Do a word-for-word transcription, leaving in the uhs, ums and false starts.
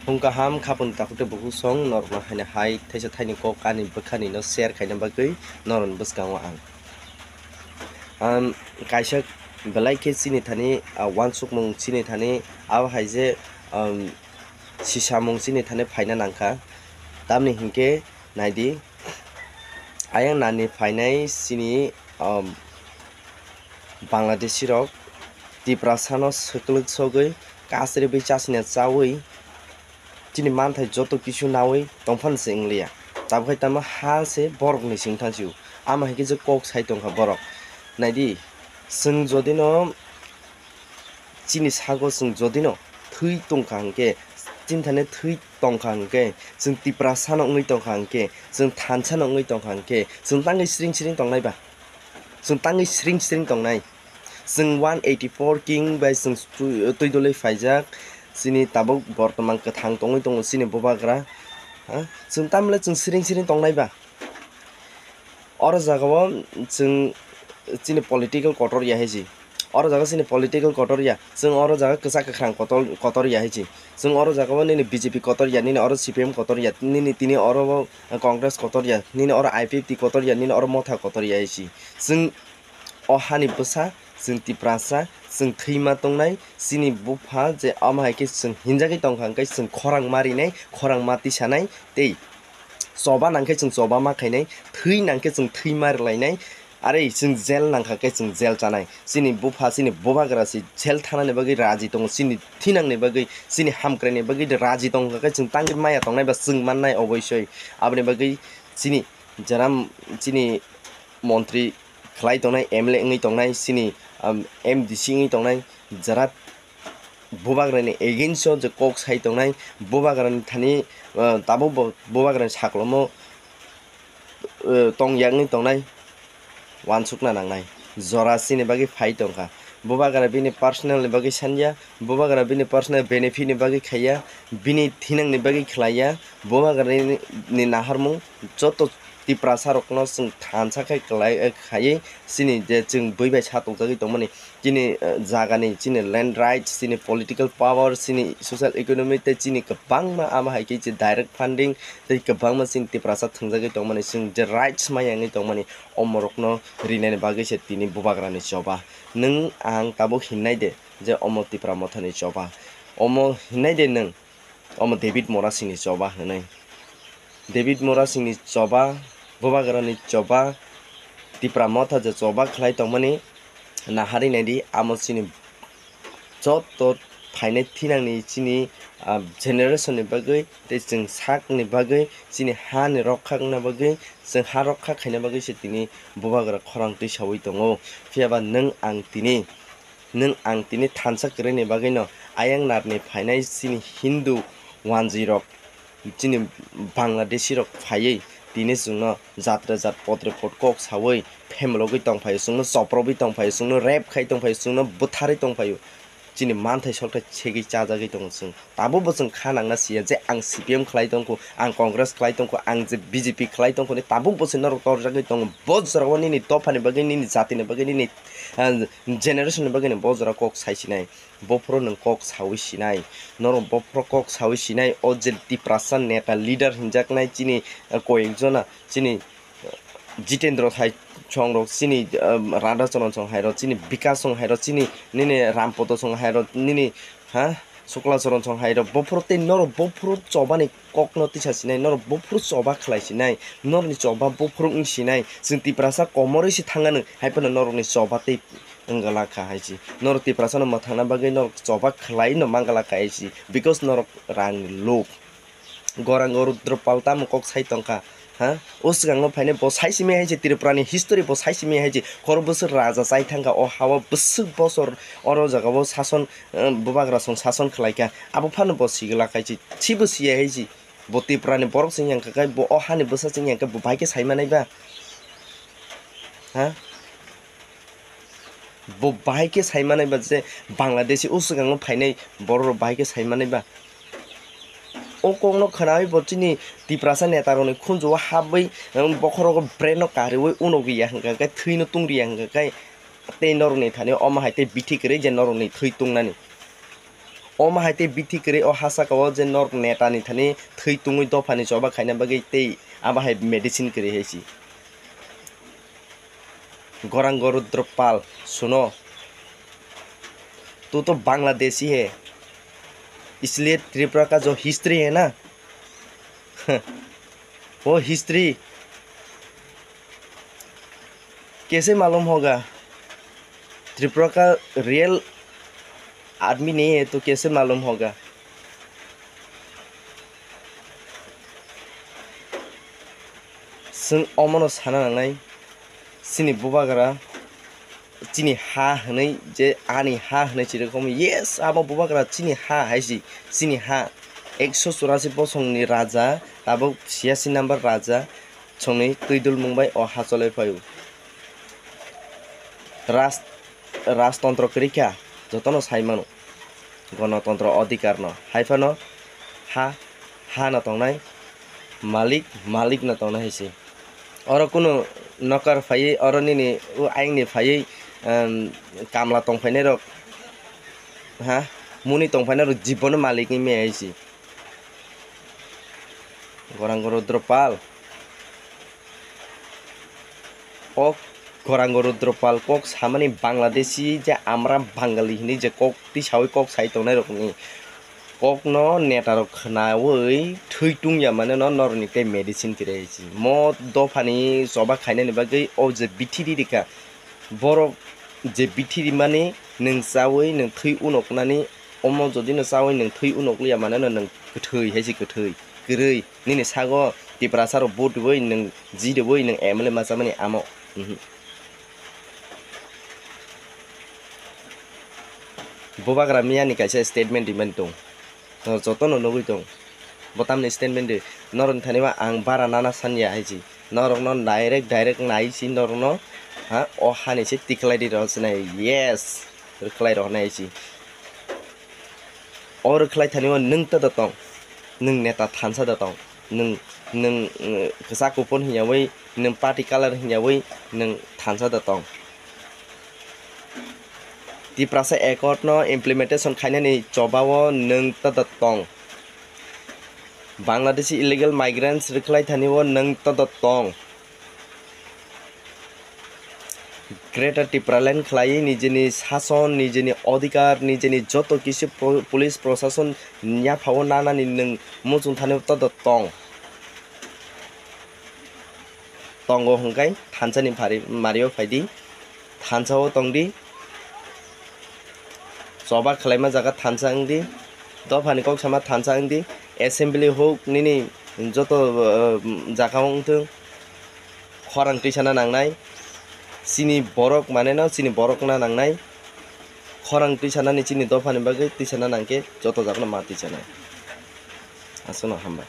Phung kaham khapun takhuk tei bukhuk song norokno haino hai thaisa thaini kok ani bwkhani no share khaina bagwi norokni bwskango ang. Am, kaisa belai khe chini thani, ah, uansukmung chini thani abo hai je, am, sisamung chini thani phaina nangkha. Tamni hinkhe naidi, ayang nani phainai chini, am, Bangladeshi rok Tiprasano swklwk sogwi kasriwi chasina chawi chini manthai joto kisu nawi tongphano se wngliya. Tabuk hai tamo ha se borokni singthansio. Ama hai khe je kok sai tongkha borok. Naidi, chwng jodino chini sago chwng jodino thwi tongkha hwnkhe, chini thani thwi tongkha hwnkhe, chwng Tiprasano wngwi tongkha hwnkhe, chwng thansano wngwi tongkha hwnkhe, chwng tangwi sring sring tongnai ba? Chwng tangwi sring sring tongnai. Chwng one eighty four king bai chwng twi-, twidulwi phaijak. Chini tabuk bortoman kwthang tongwi tongo chini bubagra. Ha? Chwng tamle chwng sring sring tongnai ba? Oro jagao chwng chini political kotor ya hai si. Oro jaga chini political kotor ya. Chwng oro jaga kwchak kwkhrang kotor, kotor ya hai si. Chwng oro jagao nini B J P kotor ya, nini oro C P M kotor ya, nini tini oro Congress kotor ya, nini oro I P F T kotor ya, nini oro Motha kotor ya hai si. Chwng o hani bwsa, chwng Tiprasa, chwng thwima tongnai, chini bupha je omo hai khe chwng hinjagwi tongkha hwnkhe chwng khorang ma rinai, khorang ma tisanai, tei choba nangkhe chwng choba ma khainai, thwi nangkhe chwng thwi ma rwlainai, are chwng jail nangkha khe chwng jail chanai. Chini bupha, chini bubagra se jail thanani bagwi raji tongo, chini thinangni bagwi, chini hamkraini bagwi raji tongkha khe chwng tangwi maya tongnai ba chwng mannai oboisoi. Aboni bagwi chini jara chini montri khlai tongnai, M L A wngwi tongnai, chini, um, M D C wngwi tongnai, jara bubagrani against o je kok sai tongnai, bubagrani thani, uh, tabuk bo bubagrani saklomo, uh, tong yakni tongnai, uansukna nangnai. Jora chini bagwi phai tongkha. Bubagra bini personal ni bagwi sanya, bubagra bini personal benefit ni bagwi khaiya, bini thinang ni bagwi khlaiya, bubagra ni, ni naharmung joto Tiprasa rokno chwng thansa khai kwlai, eh, khaiwi chini je chwng bui bai sa tokjagwi tongmani. Chini, eh, jagani, chini land rights, chini political power, chini social economy tei chini kwbangma ama hai khe chini direct funding tei kwbangma chini Tiprasa thwngjagwi tongmani, chwng je rights maya wngwi tongmani, omorokno rinani bagwi se tini bubagrani choba. Nwng ang tabuk hinnai de je omo Tipra Mothani choba. Omo hinnai de nwng, omo David Mora singni choba hwnwi. David Mora singni choba, bubagrani choba, Tipra Motha je choba khlai tongmani, nahari naidi, amo chini joto phainai thinangni chini, ah, generation ni bagwi tei chwng sakni bagwi, chini ha ni rokha wngna bagwi, chwng ha rokha khaina bagwi se tini bubagra khorang twi saui tongo. Phiya ba nwng ang tini, nwng ang tini thansa kwrwini bagwino ayang narni phainai chini Hindu wanjwi rok, chini Bangladeshi rok phaiwi tini chwngno jat re jat pot re pot kok saui phemlogwi tongphaio, chwngno choprobwi tongphaio, chwngno rape khai tongphaio, chwngno bwtharwi tongphaio. Chini manthai sokthai segwi chajagwi tongo chwng. Tabukbo chwng kha nangna siya je ang C P M khlai tongkhu, ang Congress khlai tongkhu, ang je B J P khlai tongkhu hinwi tabukbo se norok torjagwi tongo. Bo jorao nini dophani bagwi, nini jatini bagwi, nini, ah, generation ni bagwi nini bo jora kok sai sinai. Bophuru nwng kok saui sinai. Norok bophuru kok saui sinai. O je Tiprasa neta leader hinjaknai chini, ah, koyekjona chini, ah, Jitendra hai chongrok chini, ah, Radha Charan chong hai rok chini Bikas chong hai rok chini nini Rampodo chong hai rok nini, ha? Sukla Charan chong hai rok bophuru tei norok bophuru chobani kokno tisa sinai, norok bophuru choba khlai sinai, norokni choba bophuru wng sinai, chwng Tiprasa komorwi se thangna nwng hai phano norokni choba tei wng glak kha hai se. Norok Tiprasano mwthangna bagwi norok choba khlai no man glak kha hai se, because norok rangni luk. Gorang o Rudra Pal tamo kok sai tongkha, ha? O swkango phainai bo sai simi hai se, Tripura ni history bo sai simi hai se, khoro bwswk raja chai thangkha o hao bwswk bosor oro jagao sason, eh, bubagra song sason khlaikha, abo phano bo sigla kaisi, sibo siya hai se. Bo Tripura ni borok se wngya kha khe, bo o hani bwsa se wngya khe, bo bahai khe sai manai ba? Ha? Bo bahai khe sai manai ba je Bangladeshi o swkango phainai borok rok bahai khe sai manai ba? O kokno khwnawi bo chini Tiprasa neta rokni khunju o habwi, um, bokhorogo brain no kariwi uno riya hwnkha khe, thwi no tung riya hwnkha khe, tei norokni thani omo hai tei bithi kwrwi je norokni thwi tungnani. Omo hai tei bithi kwrwi o ha saka o je norok neta ni thani thwi tungwi dopha ni choba khaina bagwi tei abo hai medicine kwrwi hai si. Gorang Rudra Pal, suno, tu to Bangladeshi hai, isliye Tripura ka jo history hai na, wo history kaise malum hoga? Tripura ka real aadmi nahi hai to kaise malum hoga? Chwng omono sana nangnai, chini bubagra chini ha hwnwi je ani ha hwnwi chirokhomo, yes, abo bubagra chini ha hai si, chini ha. Ekso churasi bosongni raja, tabuk siyasi number raja, chwngni twidulmung bai o ha cholai phaio. Ras-, rajtontro kwrwi kha, jotono sai mano. Gonotontro odhikar no. Hai phano ha, ha no tongnai, malik, malik no tongnai hai se. Oro kunu nokar phaiwi, oro nini o ayang ni phaiwi, em, kamla tong phainai rok, ha, muni tong phainai rok jibono malik wngmaya hai se. Gorang Rudra Pal. O Gorang Rudra Pal kok samani Bangladeshi je amra Bangali hinwi je kok tisawi kok sai tongnai rokni kokno neta rok khnawi thwi tungya mane no norokni tei medicine kwrwi hai se. Mo dophani choba khainani bagwi o je bithi riri kha. Borok je bithi rimani nwng chawi nwng thwi unoknani, omo jodi no chawi nwng thwi unokliya mane no nwng kwthwi hai se, kwthwi, kwrwi. Nini sago Tiprasa rok vote rwui nwng ji rwui nwng M L A ma chamani amo. Mhm. Bubagra miyani kaisa statement rimani tong. Norok jotono nugui tong. Bo tamni statement ri. Norokni thani ma ang bara nana sanya hai si. Norokno direct, direct nai si norokno, ha, o hani se tiklai ri rw sinai. Yes. Rwkhlai rw nai si. O rwkhlai thani o nwng ta da tong. Nwng neta thansa da tong. Nwng, nwng, eh, kwchak kupon hinyaui, nwng party colour hinyaui, nwng thansa da tong. Tiprasa Accord no implementation khainani chobao nwng ta da tong. Bangladeshi illegal migrants rwkhlai thani o nwng ta da tong. Greater Tipraland khlaiwi nijini sason, nijini odhikar, nijini joto kisu pro-, police prosason yaphao nanani nwng muchung thani o ta da tong. Tongo hwnkhe thansa ni phari mario phaidi, thansa o tongdi, choba khwlaima jaga thansa wngdi, dophani kok sama thansa wngdi, assembly huk nini joto, uh, jaga o wngthung, khorang twisana nangnai, chini borok mane no chini borok na nangnai, khorang twisanani chini dophani bagwi twisana nangkhe joto jaga no ma twisanai. Aswkno hambai.